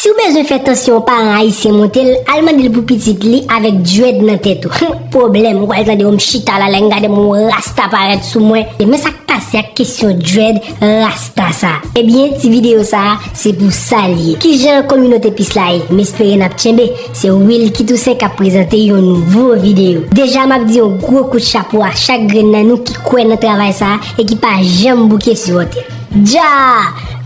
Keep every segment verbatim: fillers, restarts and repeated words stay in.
Si w bezwen fè tansyon yon paran ayisyen monte l, al mande l pou pitit li avèk djwèd nan tèt ou. Pwoblèm, ou pral tande yon m chita la, lè m gade m yon rasta parèt sou mwen. Men sa k pase ak kesyon djwèd rasta sa? Ebyen, ti videyo sa a, se pou sa l ye. Kijan kominote pis la ye? M espere n ap tchenbe. Se Wilky Toussaint k ap prezante yon nouvo videyo. Deja, m ap di yon gwo kout chapo a chak grenn nan nou ki kwè nan travay sa a e ki pa janm bouke sipòte l. Dja!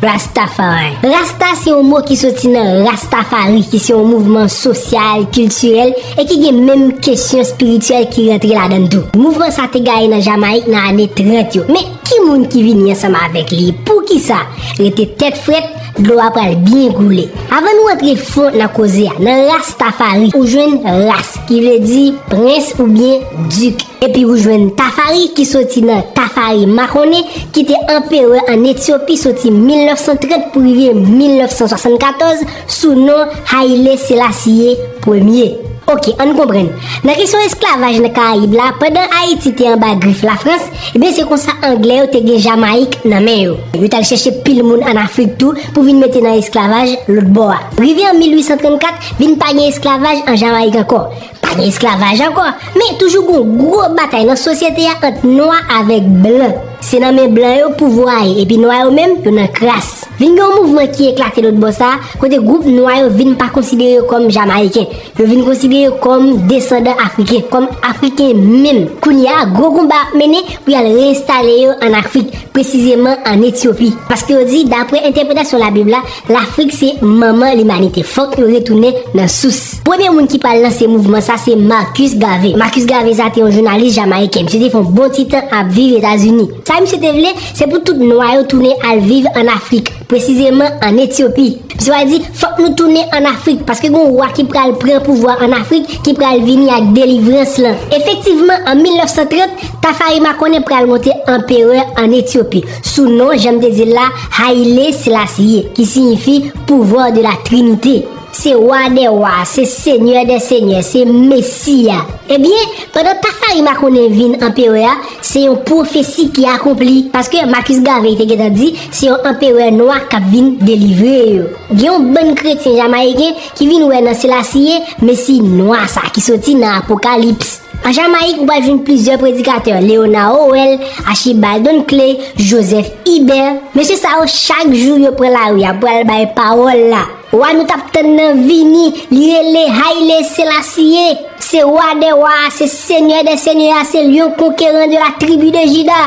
Rastafari. Rasta se yon mo ki soti nan Rastafari, ki se yon mouvman sosyal, kiltirèl, e ki gen menm kesyon espirityèl ki rantre ladan l tou. Mouvman sa te gaye nan Jamayik nan ane trant yo. Men, ki moun ki vini ansanm avèk li? Poukisa? Rete tèt frèt, dlo a pral byen koule. Avan nou antre fon nan koze a, nan Rastafari, ou jwenn ras, ki vle di prens oubyen dik. Epi ou jwenn Tafari, ki soti nan Tafari Makonnen, ki te anperè ann Etyopi soti mil nèf san trant pou rive mil nèf san swasannkatòz, sou non Haile Selassie premye. Oke, ann konprann. Nan kesyon esklavaj nan Karayib la, pandan Ayiti te anba grif Lafrans, ebyen se konsa Anglè yo te gen Jamayik nan men yo. Yo t al chèche pil moun ann Afrik tou pou vin mete nan esklavaj lòt bò a. Rive an mil uit san trannkat, vin pa gen esklavaj an Jamayik ankò. Pa gen esklavaj ankò, men toujou gon gwo batay nan sosyete a ant nwa avèk blan. Se nan men blan yo pouvwa a ye, epi nwa yo menm, yo nan kras. Vin gen yon mouvman ki eklate lòt bò sa a, kote gwoup nwa yo vin pa konsidere yo kòm Jamayiken. Yo vin konsidere yo kòm desandan Afriken, kòm Afriken menm. Kounye a, gwo konba ap mennen pou y al reenstale yo ann Afrik, presizeman ann Etyopi. Paske yo di, daprè entèpretasyon Labib la, Lafrik se manman limanite. Fòk yo retounen nan sous. Premye moun ki pral lanse mouvman sa se Marcus Garvey. Marcus Garvey sa te yon jounalis jamayiken. Misye te fè yon bon ti tan ap viv Etazini. Sa misye te vle, se pou tout nwa yo tounen al viv ann Afrik, presizeman ann Etyopi. Misye pral di, fòk nou tounen ann Afrik, paske gon wa ki pral pran pouvwa ann Afrik, ki pral vini ak delivrans lan. Efektivman, an mil nèf san trant, Tafari Makonnen pral monte anperè ann Etyopi, sou non, jan m te di l la, Haile Selassie, ki siyifi pouvoir de la Trinité. Se wa dè wa, se senyè dè senyè, se Mesi a. Ebyen, pandan Tafari Makonnen vin anperè a, se yon pwofesi ki akonpli, paske Marcus Garvey te gentan di, se yon anperè nwa k ap vin delivre yo. Gen yon bann kretyen jamayiken ki vin wè nan Selassie Mesi nwa sa ki soti nan Apokalips. An Jamayik, ou pral jwenn plizyè predikatè, Léonard Howell, Archibald Dunckley, Joseph Hibbert. Mesye sa yo, chak jou yo pran lari a pou al bay pawòl la. Wa nou t ap tann nan vini, li rele Haile Selassie. Se wa dè wa a, se senyè dè senyè a, se lyon konkeran de la tribi de Jida.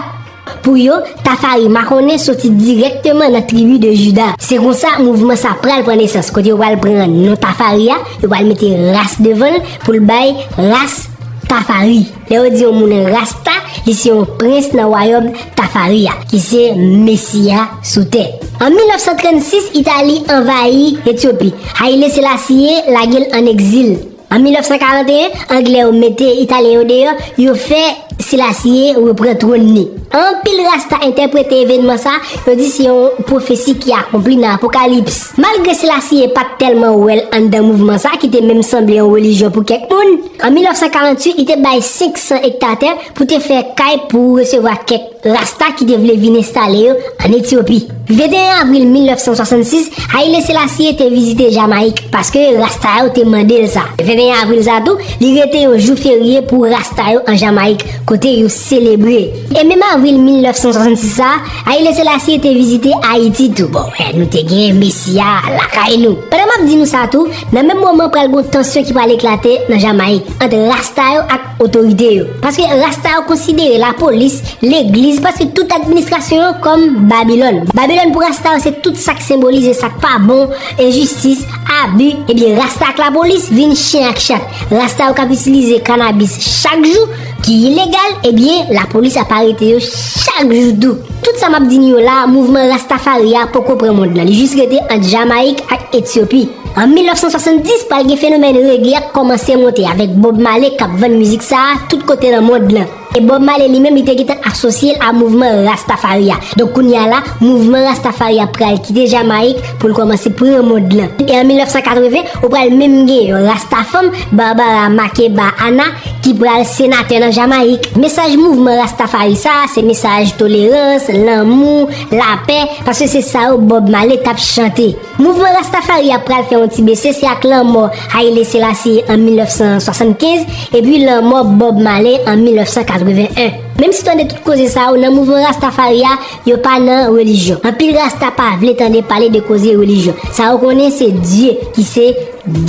Pou yo, Tafari Makonnen soti dirèkteman nan tribi de Jida. Se konsa, mouvman sa pral pran nesans, kote yo pral pran non Tafari a, yo pral mete ras devan l pou l bay ras Tafari. Lè yo di yon moun Rasta, li se yon prens nan wayòm Tafari a, ki se Mesi a sou tè. An mil nèf san trannsis, Itali anvayi Etyopi. Haile Selassie lage l ann egzil. An mil nèf san karanteyen, Anglè yo mete Italyen yo deyò, yo fè Selassie reprann twòn li. Anpil Rasta entèprete evènman sa, yo di se yon pwofesi ki akonpli nan Apokalips. Malgre Selassie pa t tèlman wèl anndan mouvman sa, ki te menm sanble yon relijyon pou kèk moun, an mil nèf san karanntuit, li te bay senk san ekta tè pou te fè kay pou resevwa kèk Rasta ki te vle vin enstale yo ann Etyopi. Venteyen avril mil nèf san swasannsis, Haile Selassie te vizite Jamayik paske Rasta yo te mande l sa. Venteyen avril sa tou, li rete yon jou ferye pou Rasta yo an Jamayik, kote yo selebre. E menm avril mil nèf san swasannsis sa, Haile Selassie te vizite Ayiti tou. Bon, wè, nou te gen Mesi a lakay nou. Pandan m ap di nou sa tou, nan menm moman pral gon tansyon ki pral eklate nan Jamayik ant Rasta yo ak otorite yo. Paske Rasta yo konsidere lapolis, legliz, paske tout administrasyon yo kòm Babilòn. Babilòn pou Rasta yo se tout sa k senbolize sa k pa bon, enjistis, abi. Ebyen, Rasta ak lapolis vin chen ak chat. Rasta yo k ap itilize kanabis chak jou, ki ilegal, ebyen, lapolis ap arete yo chak jou tou. Tout sa m ap di nou yo la, mouvman Rastafari a poko pran mond lan. Li jis rete ant Jamayik ak Etyopi. An mil nèf san swasanndis, pral gen fenomèn reggae k ap kòmanse monte avèk Bob Marley k ap vann mizik sa a tout kote nan mond lan. E Bob Marley li menm, li te gentan asosye l a mouvman Rastafari a. Donk, kounye a la, mouvman Rastafari a pral kite Jamayik pou l kòmanse pran mond lan. E an mil nèf san katreven, ou pral menm gen yon Rasta fanm, Barbara Makeba Anna, ki pral senatè nan Jamayik. Mesaj mouvman Rastafari sa a, se mesaj tolerans, lanmou, lapè, paske se sa yo Bob Marley t ap chante. Mouvman Rastafari a pral fè yon ti bese, se ak lanmò Haile Selassie an mil nèf san swasannkenz, epi lanmò Bob Marley an mil nèf san katreven en. Menm si w tande tout koze sa yo, nan mouvman Rastafari a, yo pa nan relijyon. Anpil Rasta pa vle tande pale de koze relijyon. Sa yo konnen se Dye ki se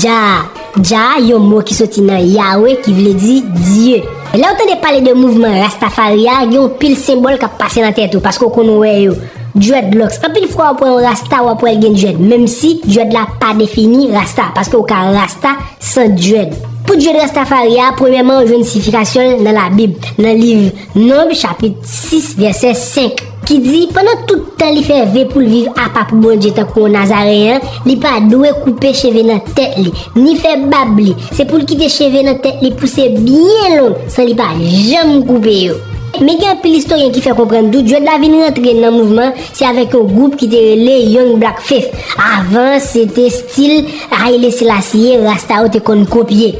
Jah. Jah, yon mo ki soti nan Yahweh, ki vle di Dye. E lè w tande pale de mouvman Rastafari a, gen yon pil senbòl k ap pase nan tèt ou, paske w konn wè yo. Dreadlocks. Anpil fwa w ap wè yon Rasta, w ap wè l gen dread, menm si dread la pa defini Rasta, paske w ka Rasta san dread. Pou dread Rastafari a, premyèman, ou jwenn siyifikasyon l nan Labib, nan liv Nonb, chapit sis, vèsè senk, ki di, pandan tout tan li fè ve pou l viv apa pou Bondye tankou yon Nazareyen, li pa dwe koupe cheve nan tèt li, ni fè bab li. Se pou l kite cheve nan tèt li pouse byen long, san li pa janm koupe yo. Men gen anpil istoryen ki fè konprann tou, dread la vin rantre nan mouvman, se avèk yon gwoup ki te rele Young Black Faith. Avan, se te stil Haile Selassie, Rasta yo te konn kopye.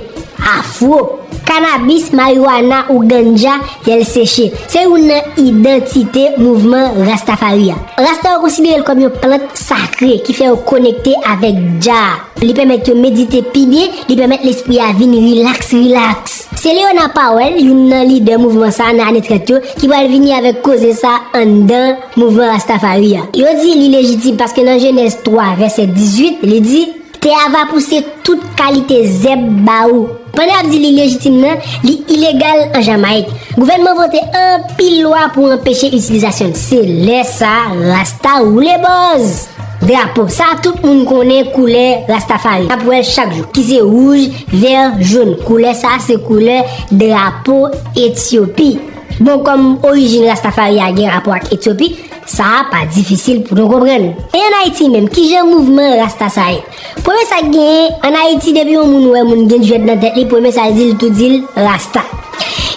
Afro, kanabis, mariwana ou ganja, yèl seche. Se youn nan idantite mouvman Rastafari a. Rasta yo konsidere l kòm yon plant sakre ki fè yo konekte avèk Jah. Li pèmèt yo medite pi byen, li pèmèt lespri a vin rilaks, rilaks. Se Leona Powell, youn nan lidè mouvman sa a nan ane trant yo, ki pral vini avèk koze sa a anndan mouvman Rastafari a. Yo di li lejitim paske nan Jenèz twa, vèsè dizuit, li di, tè a va pouse tout kalite zèb ba ou. Pandan y ap di li lejitim nan, li ilegal an Jamayik. Gouvènman vote anpil lwa pou anpeche itilizasyon l. Se lè sa a, Rasta woule bòz. Drapo, sa tout moun konnen koulè Rastafari. N ap wè l chak jou. Ki se wouj, vè, jòn. Koulè sa a se koulè drapo Etyopi. Bon, kòm orijin Rastafari a gen rapò ak Etyopi, sa a pa difisil pou nou konprann. E ann Ayiti menm, kijan mouvman Rasta sa ye? Premye sa k genyen, ann Ayiti, depi yon moun wè moun gen dread nan tèt li, premye sa l di, l tou di l Rasta.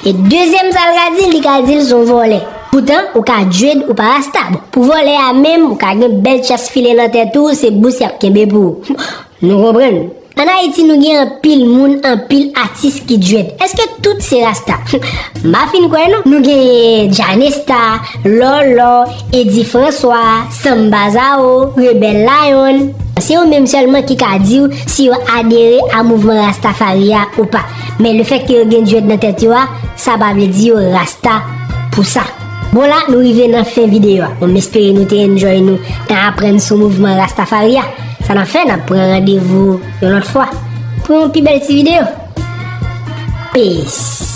E dezyèm sa l ka di l, li ka di l se yon vòlè. Poutan, ou ka dread, ou pa Rasta. Bon, pou vòlè a menm, ou ka gen bèl tchas filen nan tèt ou, se bous y ap kenbe pou ou. Nou konprann. Ann Ayiti, nou gen anpil moun, anpil atis ki dread. Èske tout se Rasta? M pa fin kwè non. Nou gen Janesta, Lòlò, Eddy François, Samba Zao, Rebel Lion. Se yo menm sèlman ki ka di w si yo adere a mouvman Rastafari a ou pa. Men lefètke yo gen dread nan tèt yo a, sa pa vle di yo Rasta pou sa. Bon, la, nou rive nan fen videyo a. Bon, m espere nou te enjoy nou nan aprann sou mouvman Rastafari a. Sa n ap fè, n ap pran randevou yon lòt fwa pou yon pi bèl ti videyo. Peace.